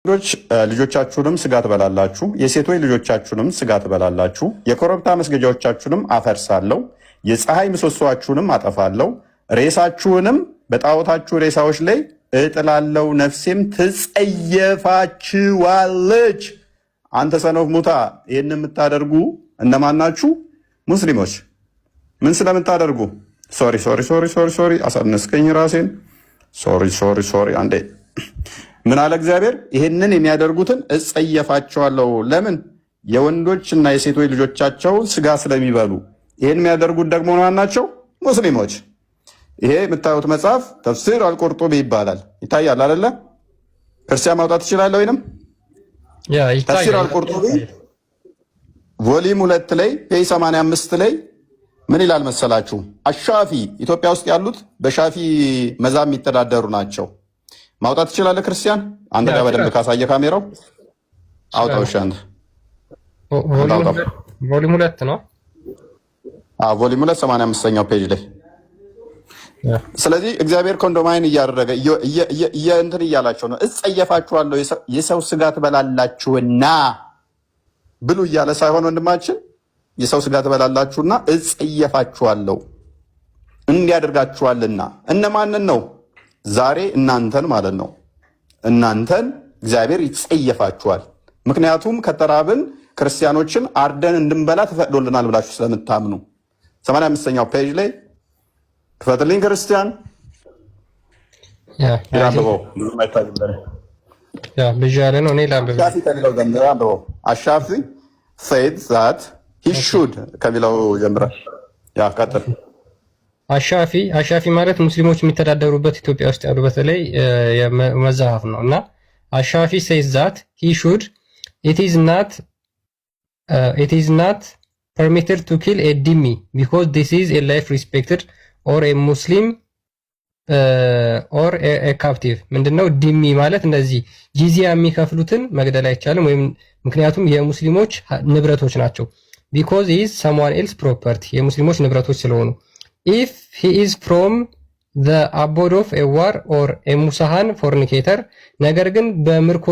የወንዶች ልጆቻችሁንም ስጋ ትበላላችሁ፣ የሴቶች ልጆቻችሁንም ስጋ ትበላላችሁ። የኮረብታ መስገጃዎቻችሁንም አፈርሳለሁ፣ የፀሐይ ምሰሶአችሁንም አጠፋለሁ፣ ሬሳችሁንም በጣዖታችሁ ሬሳዎች ላይ እጥላለው፣ ነፍሴም ትጸየፋችኋለች። አንተ son of ሙታ፣ ይህን የምታደርጉ እነማን ናችሁ? ሙስሊሞች። ምን ስለምታደርጉ? Sorry, sorry, sorry, sorry, sorry፣ አሳነስከኝ ራሴን። Sorry, sorry, sorry። አንዴ ምን አለ እግዚአብሔር? ይህንን የሚያደርጉትን እጸየፋቸዋለሁ። ለምን? የወንዶች እና የሴቶች ልጆቻቸውን ስጋ ስለሚበሉ። ይህን የሚያደርጉት ደግሞ ማን ናቸው? ሙስሊሞች። ይሄ የምታዩት መጽሐፍ ተፍሲር አልቁርጡቢ ይባላል። ይታያል አይደለ? ክርስቲያን፣ ማውጣት ትችላለህ? ወይንም ተፍሲር አልቁርጡቢ volume 2 ላይ page 85 ላይ ምን ይላል መሰላችሁ? አሻፊ፣ ኢትዮጵያ ውስጥ ያሉት በሻፊ መዛብ የሚተዳደሩ ናቸው። ማውጣት ትችላለህ ክርስቲያን? አንተ ጋር በደንብ ካሳየ ካሜራው አውጣው። እሺ አንተ። Volume 2 ነው። Volume 2 85ኛው page ላይ። ስለዚህ እግዚአብሔር condemn እያደረገ እንትን እያላቸው ነው። እጸየፋችኋለሁ የሰው ስጋ ትበላላችሁና ብሉ እያለ ሳይሆን ወንድማችን፣ የሰው ስጋ ትበላላችሁና እጸየፋችኋለሁ እንዲያደርጋችኋልና። እነማንን ነው? ዛሬ እናንተን ማለት ነው። እናንተን እግዚአብሔር ይጸየፋችኋል። ምክንያቱም ከተራብን ክርስቲያኖችን አርደን እንድንበላ ተፈቅዶልናል ብላችሁ ስለምታምኑ። 85ኛው page ላይ ክፈትልኝ ክርስቲያን፣ አንብበው። ብዙም አይታይም። ብዣ ያለ ነው። እኔ ላንብብ። አሻፊ ከሚለው ጀምረህ አንብበው። አሻፊ said that he should ከሚለው ጀምረህ yeah፣ ቀጥል። አሻፊ፣ አሻፊ ማለት ሙስሊሞች የሚተዳደሩበት ኢትዮጵያ ውስጥ ያሉ በተለይ መዛሀብ ነው። እና አሻፊ says that he should it is not permitted to kill a dhimmi because this is a life respected or a Muslim or a captive። ምንድነው ዲሚ ማለት? እነዚህ ጂዚያ የሚከፍሉትን መግደል አይቻልም፣ ወይም ምክንያቱም የሙስሊሞች ንብረቶች ናቸው። Because is someone else property፣ የሙስሊሞች ንብረቶች ስለሆኑ። If he is from the abode of a war or a muhsan fornicator፣ ነገር ግን በምርኮ፣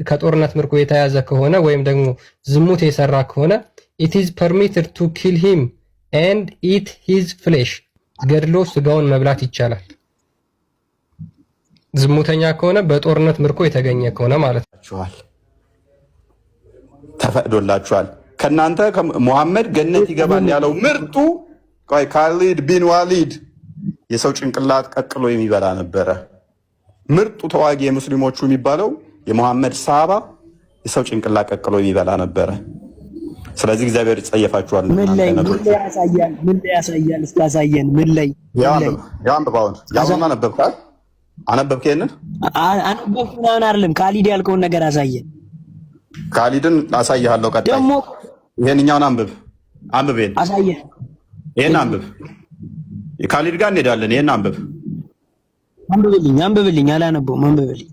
ከጦርነት ምርኮ የተያዘ ከሆነ ወይም ደግሞ ዝሙት የሰራ ከሆነ it is permitted to kill him and eat his flesh፣ ገድሎ ስጋውን መብላት ይቻላል። ዝሙተኛ ከሆነ፣ በጦርነት ምርኮ የተገኘ ከሆነ ማለት ነው። ተፈቅዶላችኋል። ከእናንተ ሙሐመድ ገነት ይገባል ያለው ምርጡ፣ ቆይ፣ ካሊድ ቢን ዋሊድ የሰው ጭንቅላት ቀቅሎ የሚበላ ነበረ። ምርጡ ተዋጊ የሙስሊሞቹ የሚባለው የሙሐመድ ሰሃባ የሰው ጭንቅላት ቀቅሎ የሚበላ ነበረ። ስለዚህ እግዚአብሔር ይጸየፋችኋል። ምን ላይ ምን ላይ ያሳያል? ምን ላይ ያሳያል? እስኪ ያሳየን። ምን ላይ? ያው አንብብ። አሁን ያሁን አነበብካል? አነበብክ? ይሄንን አነበብኩ ምናምን አይደለም። ካሊድ ያልከውን ነገር አሳየን። ካሊድን አሳይሃለሁ። ቀጣይ ደግሞ ይሄንኛውን አንብብ፣ አንብብ፣ ይሄን አሳየን። ይሄን አንብብ። ካሊድ ጋር እንሄዳለን። ይሄን አንብብ። አንብብልኝ፣ አንብብልኝ። አላነበውም። አንብብልኝ።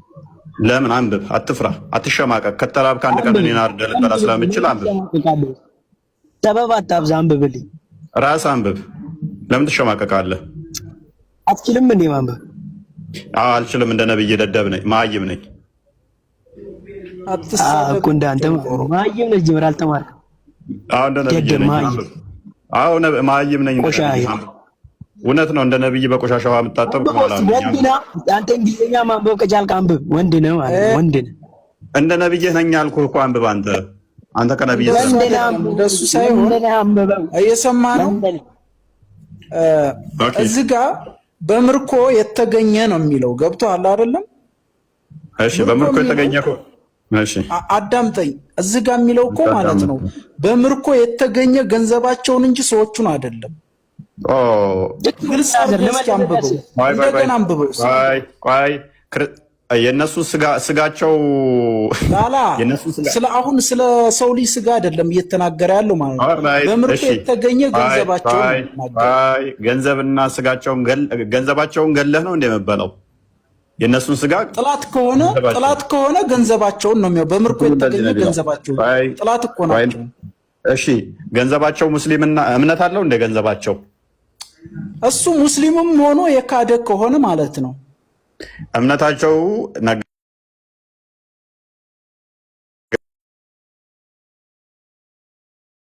ለምን? አንብብ፣ አትፍራ፣ አትሸማቀቅ። ከተራብክ አንድ ቀን እኔን አርደህ ልትበላ ስለምችል አንብብ። ሰበብ አታብዛ። አንብብልኝ። ራስ አንብብ። ለምን ትሸማቀቃለህ? አትችልም እንዴ ማንበብ? አልችልም። እንደ ነብይ ደደብ ነኝ፣ መሀይም ነኝ። እኮ እንዳንተ መሀይም ነህ። ጅምር አልተማርክም። አዎ፣ እንደ ነብይ ነኝ። አዎ፣ መሀይም ነኝ። እውነት ነው። እንደ ነብይ በቆሻሻ ውሃ የምታጠብ። ወንድ ነህ አንተ። እንግሊዝኛ ማንበብ ከቻልክ አንብብ። ወንድ ነህ ማለት ነው። ወንድ ነህ። እንደ ነብይህ ነኝ አልኩህ እኮ፣ አንብብ አንተ። አንተ ከነብይ ወንድ ነህ። እንደሱ ሳይሆን ወንድ ነህ፣ አንብበው። እየሰማ ነው። ወንድ ነህ። እዚህ ጋ በምርኮ የተገኘ ነው የሚለው፣ ገብቶሃል አይደለም? እሺ፣ በምርኮ የተገኘ እኮ እሺ። አዳምጠኝ። እዚህ ጋር የሚለው እኮ ማለት ነው በምርኮ የተገኘ ገንዘባቸውን እንጂ ሰዎቹን አይደለም። ግልጽ አድርገህ እስኪ አንብበው፣ እንደገና አንብበው። ቆይ ቆይ፣ የእነሱ ስጋቸው ላላ የእነሱ ስጋ ስለ አሁን ስለ ሰው ልጅ ስጋ አይደለም እየተናገረ ያለው ማለት ነው። Alright፣ በምርኮ እሺ። የተገኘ ገንዘባቸውን ቆይ፣ ነው የሚናገረው። ቆይ፣ ገንዘብና ስጋቸውን ገንዘባቸውን ገለህ ነው እንደመበላው የእነሱን ስጋ ጥላት ከሆነ ገንዘባቸው። ጥላት ከሆነ ገንዘባቸውን ነው የሚያው፣ በምርኮ እንደዚህ የተገኘ ነው የሚለው። ገንዘባቸውን ቆይ፣ ጥላት እኮ ቆይ፣ ናቸው። እሺ፣ ገንዘባቸው ሙስሊምና እምነት አለው እንደ ገንዘባቸው እሱ ሙስሊምም ሆኖ የካደ ከሆነ ማለት ነው። እምነታቸው